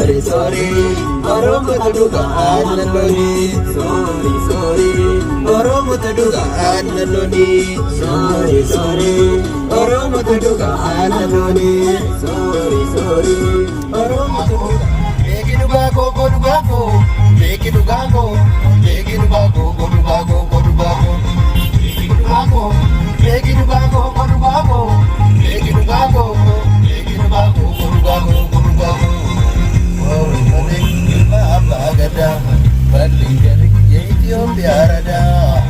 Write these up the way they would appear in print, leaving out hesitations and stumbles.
Sorry, sorry, Oromoota dhugaa aannan loonii. Sorry, sorry, Oromoota dhugaa aannan loonii. Sorry, sorry, Oromoota dhugaa aannan loonii. Sorry, sorry, Oromoota dhugaa. Beeki dhugaa koo koo dhugaa koo. Beeki dhugaa koo. Beeki dhugaa koo koo dhugaa koo koo dhugaa koo. Beeki dhugaa koo. Beeki dhugaa koo koo dhugaa koo. Beeki dhugaa koo. Beeki dhugaa koo koo dhugaa koo koo dhugaa koo. Oromoon ilma abbaa gadaa. Balli gadi Itoophiyaa radaa.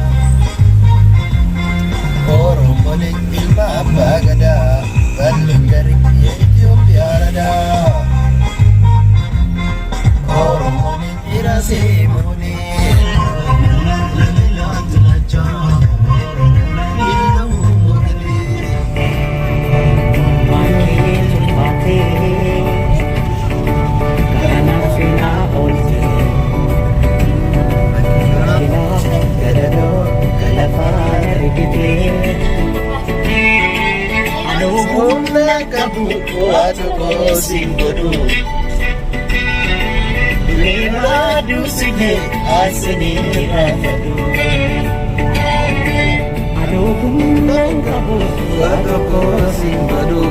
Oromoon ilma abbaa gadaa. Balli gadi Itoophiyaa radaa. Oromoon dhiira seemuuni. Humna qabu waa tokko siin godhu. Leema dursine asinii raafadhu. Humna qabu waa tokko siin godhu.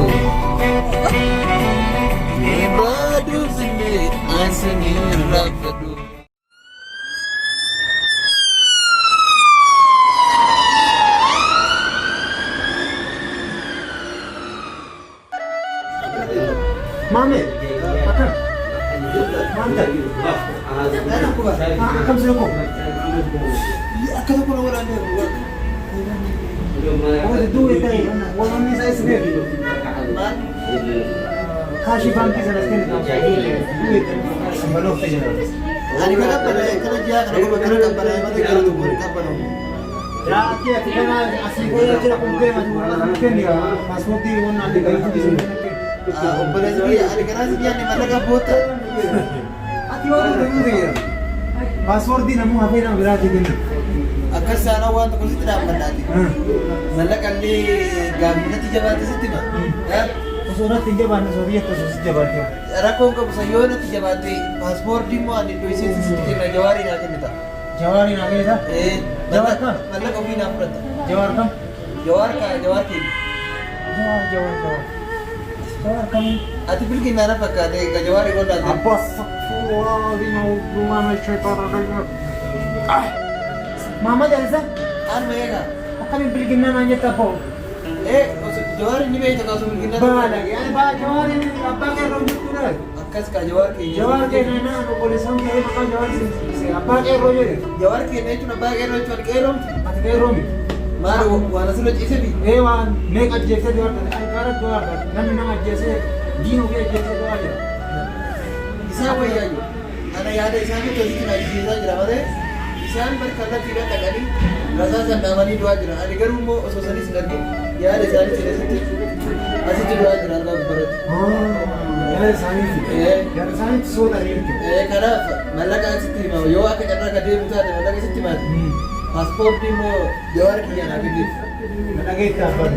Leema dursine asinii raafadhu. Maame, akkam? Maal ta'e? Akkam si rakkoo? Akka tokko na waraanee Waan duwwee ta'e waan isaa isa beeku. Kaashii baankii sanas kennu duwwee ta'e baloof ta'e jira. Ani kana qabbanaa kana ji'a kana qofa kana qabbanaa malee gara tokko hin qabbanamu. Yaa ati kana asii godhee jira kun deema waraqaa kenni paaspoortii waan adda galatu dhiisu. Obboleessi kiyya ani karaa si dhiyaanne mallaqa bootta. Ati waan duwwee ta'e paaspoortii namuu hafee nama biraatii kenna. Akkas saanaa waan tokko sitti dhaabbannaati. Mallaqa illee gaaffinnatti jabaate sitti hima. Osoo natti hin jabaanne osoo biyyatti osoo si jabaatte. Rakkoon qabu san yoo natti jabaatte paaspoortii immoo ani iddoo ishee sitti kenna jawaarii naa kennita. Jawaarii naa kennita? Jawaar kam? Mallaqa ofii naa fudhatta. Jawaar kam? Jawaar ka jawaar keenya. Jawaar jawaar jawaar. Jawaar kam? Ati bilginaa na fakkaate ka jawaarii godhaate. Abbaa Maama jalisa? Anuma eegaa. Akkamiin bilginnaa naan jetta abbaa? Jawaar inni beekta kaasuu bilginnaa. Baala yaani baa jawaariin abbaa qeerroo jechuudha. Akkas ka jawaar keenya. Jawaar keenya naan obboleessaan ta'ee maqaa jawaar siin abbaa qeerroo jedhe. Jawaar keenya jechuun abbaa qeerroo jechuun qeerroo miti. Ati qeerroo miti. Maal waan asirra ciise fi Ee waan meeqa ajjeessee jawaar ta'e algaara jawaar ta'e namni nama ajjeessee diina ofii ajjeessee jawaar jedha. Isaan wayyaa jiru. Ana yaada isaanii tolchitti na ajjeesaa jira malee isaan bar kallattiidhaan dhaqanii rasaa san dhaamanii du'aa jira. Ani garuu immoo osoo sanis hin argin yaada isaanii asitti asitti du'aa jira algaa gubbaratti. Yaada isaaniiti. Yaada isaaniitti soota jechuudha. Kanaaf mallaqa asitti hima yoo akka carraa ka deemu taate mallaqa sitti himaati. Paaspoortii immoo jawaar kiyya naa kenniif. Dhageetta abbaan.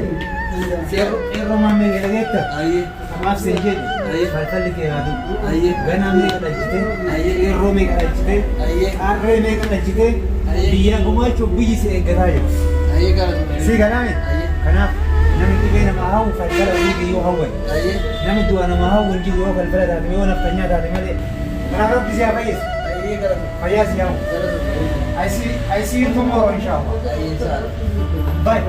Qeerroo maammee dhageetta. Ayyee. Kanaaf siin jedhu falfalli kee haa ta'u. Ayyee. Ganaa meeqa dhalchite? Ayyee. Qeerroo meeqa dhalchite? Ayyee. Qarree meeqa dhalchite? Ayyee. Biyya gumaachuuf biyyi si eeggataa jiru. Ayyee galatoomi. Si galaame? Ayyee. Kanaaf namni dhibee nama hawwu falfala ofii kiyyoo hawwan. Ayyee. Namni du'a nama hawwu hin jiru yoo falfala taate yoo naftanyaa taate malee. Kanaaf Rabbi si haa fayyisu. Ayyee galatoomi. Fayyaa si haa. Galatoomi. I see you tomorrow inshallah. Ayyee inshallah. Bye.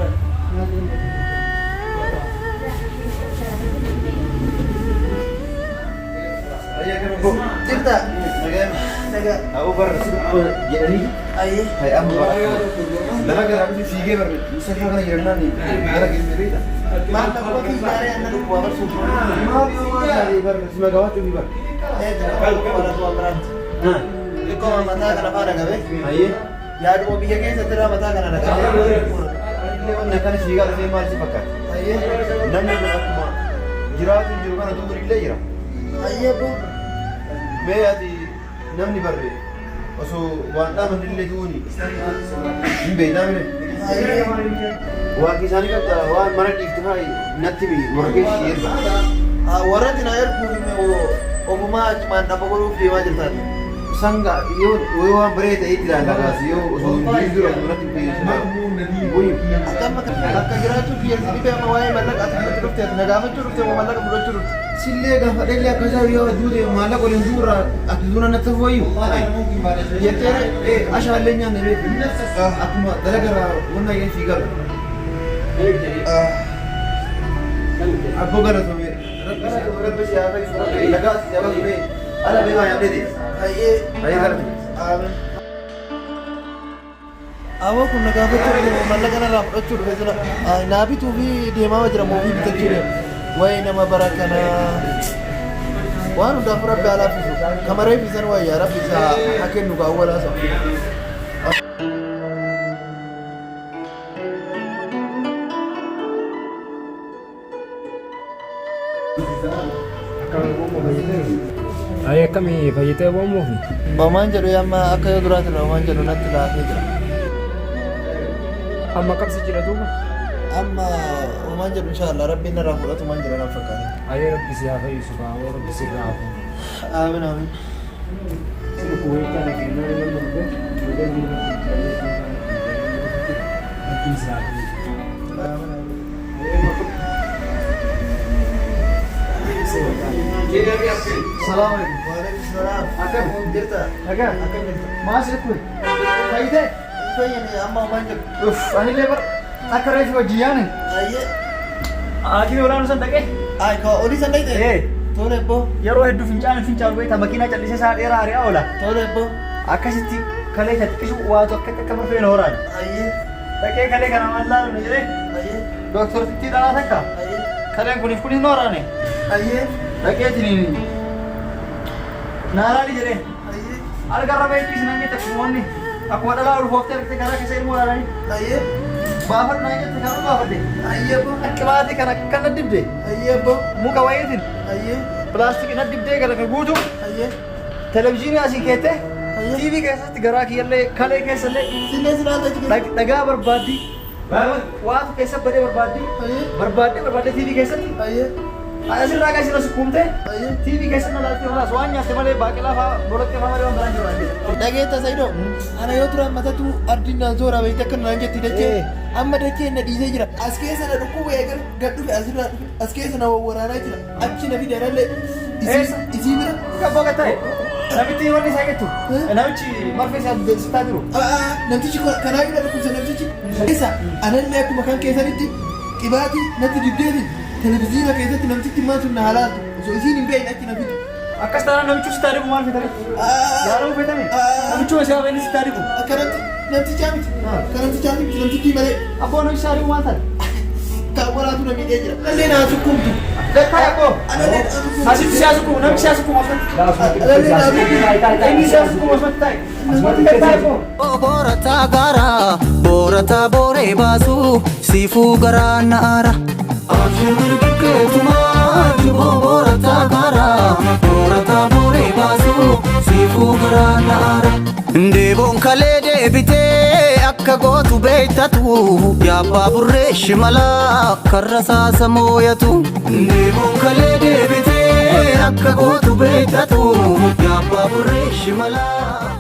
Jirta. Nagaa. Abu bar jedhanii Ayyee. hay amma bara lafa garaa dhufi fiigee bar musa kana jirannaan gara geesse beekta. Maal nama fiigaaree anna dhukkubaa barsuuf. Maal maal bar si magawaachuu fi bar. Xiqqoo mataa kana faana qabe. Ayyee. Yaaduma biyya keessatti irraa mataa kana dhaqabee. Illee wanni akkana fiigaa dhufee maal si fakkaata? Ayyee. Namni kun akkuma jiraatu jiru kana duuba illee jira. Ayyee abboo. Mee ati namni barre osoo waan dhaaman illee du'uuni hin beeknaa mire. Ayyee. Waa isaanii qabda waan mana dhiifte faa natti himi warra keessa si erga. Warratti na erguuf Ofumaa achumaan dhaba godhuuf deemaa jirtaan. Sanga yoo yoo waan baree ta'e itti ilaalla kaas yoo osoo hin jiru dura duratti beeksisa. Ati amma akka jiraachuu biyya si dhibee amma waa'ee mallaqa ati fudhachuu dhufte ati na gaafachuu dhufte moo mallaqa fudhachuu dhufte? Sillee gaafadhellee akka isaa yoo duute maallaqa waliin duurraa ati duuna natti fooyyu. Jettee Ashaallee nyaanne beeku. Akkuma dalagarraa wanna isheen fiigala. Abboo galatoomi. Rabbi si haa fayyisu. Rabbi nagaa si haa baasu. Ala beekaa nyaadhee deema. Hayyee. Hayyee galatoomi. Aamen. Awwa kun na gaafachuu dhufe moo mallaqa narraa fudhachuu dhufe sila naa bituu fi deemaa jira moo ofii bitachuu deema. Wayi nama bara kanaa. Waan hundaafuu rabbi haa laaffisu. Kamaree fi san wayya rabbi isa haa kennu gaa awwalaa sana. Ay akkamii fayyitee wamuufi? Homaan jedhu amma akka yoo duraatirra homaan jedhu natti laafee jira. Amma qabsi jira duuba. Amma homaan jedhu inshallah rabbiin narraa fudhatu homaan jedhu naan fakkaata. Ayee rabbi si haa fayyisu kaa oo rabbi si irraa haa fuudhu. Aamin aamin. Si dhukkubee kana kennaa nama dhufe rabbiin si haa fayyisu. Aamin aamin. Salaam alaikum. Waalaikum salaam. Akkam? Jirta? Nagaa? Akkam jirta? Maal si dhukkube? Fayyitee? Fayyine amma homaan jedhu. Uff, anillee bar akka reefu wajjin yaane. Ayyee. Haakimii olaanuu san dhaqee. Ay ka olii san dhaqxe? Ee. Tole ebboo. Yeroo hedduu fincaan fincaan beektaa makiinaa callisee isaa dheeraa ari'aa oola. Tole ebboo. Akkasitti kalee ka xiqqishu waatu akka akka marfee na horaani. Ayyee. Dhaqee kalee kana maal laalu na jedhee Ayyee. dooktortittii dhalaa takka Ayyee. kaleen kuniif kunis na horaane. Ayyee. Dhaqeetiniin naa laali jedhee. Ayyee. Algarra beektii isin hangi akkuma wanni akkuma dhalaa ulfooftee argite karaa keessa ilmoo ilaalanii Ayyee. baafadhu naan jette kanuma baafadhe. Ayyee ebboo. Qibaatii kana kan na dibde Ayyee ebboo. muka wayiitiin Ayyee. pilaastikii na dibdee gara ka guutu Ayyee. televizyiinii asii keette Ayyee. TV keessatti garaa kiyyallee kalee keessallee Sillee silaalta achi keessa. dhagaa barbaaddii waatu keessa badee barbaaddii Ayyee. barbaaddee barbaaddee TV keessatti Ayyee. asirraa kan asirra sukkuumte Ayyee. TV keessa na laaltee holaas waan nyaatte malee baaqelaa fa'aa boloqqee fa'aa malee waan biraan jiru argite. Dhageetta Saidoo, ana yoo duraan matatu ardiin naan zoora beekte akka naan jetti dachee amma dachee na dhiisee jira. As keessa na dhukkuba eegal gad dhufe asirraa dhufe as keessa na wawwaraanaa jira. Achi na fide anallee Eessa? isii bira. Kabboo gattaa'e. Namitti wanni isaa jettu. Namichi marfee isaa sitaa jiru. Namtichi kanaa yoo dhukkubsa namtichi. Keessa anallee akkuma kan keessanitti qibaatii natti dibdeeti televizyiina keessatti namtichi maan sun na halaaltu osoo isiin hin beekne achi na fide. Akkas taanaan namichi sitaa dibu maal fetame? Yaalamuu fetame? Namichuma isaa inni sitaa dibu. Akkanatti namtichaa miti. Kan namtichaa miti namtichi malee. Abboo namichi sitaa dibu maal taate? Kan waraatu na miidhee jira. Anallee naa sukkuumtu. Gattaa'e abboo. Anallee naa sukkuumtu. Asitti siyaa sukkuumu namichi siyaa sukkuumu asumatti. Anallee naa sukkuumtu. Inni siyaa sukkuumu asumatti taa'e. Asumatti gattaa'e abboo. Boorataa gaara boorataa booree baasu siifuu garaa na'aara. Boorataa gaara boorataa booree baasu siifuu garaa na'aara. Deeboon kalee deebitee akka gootu beektatu yaabbaa burree shimalaa karra saasa mooyatu. Deeboon kalee deebitee akka gootu beektatu yaabbaa burree shimalaa.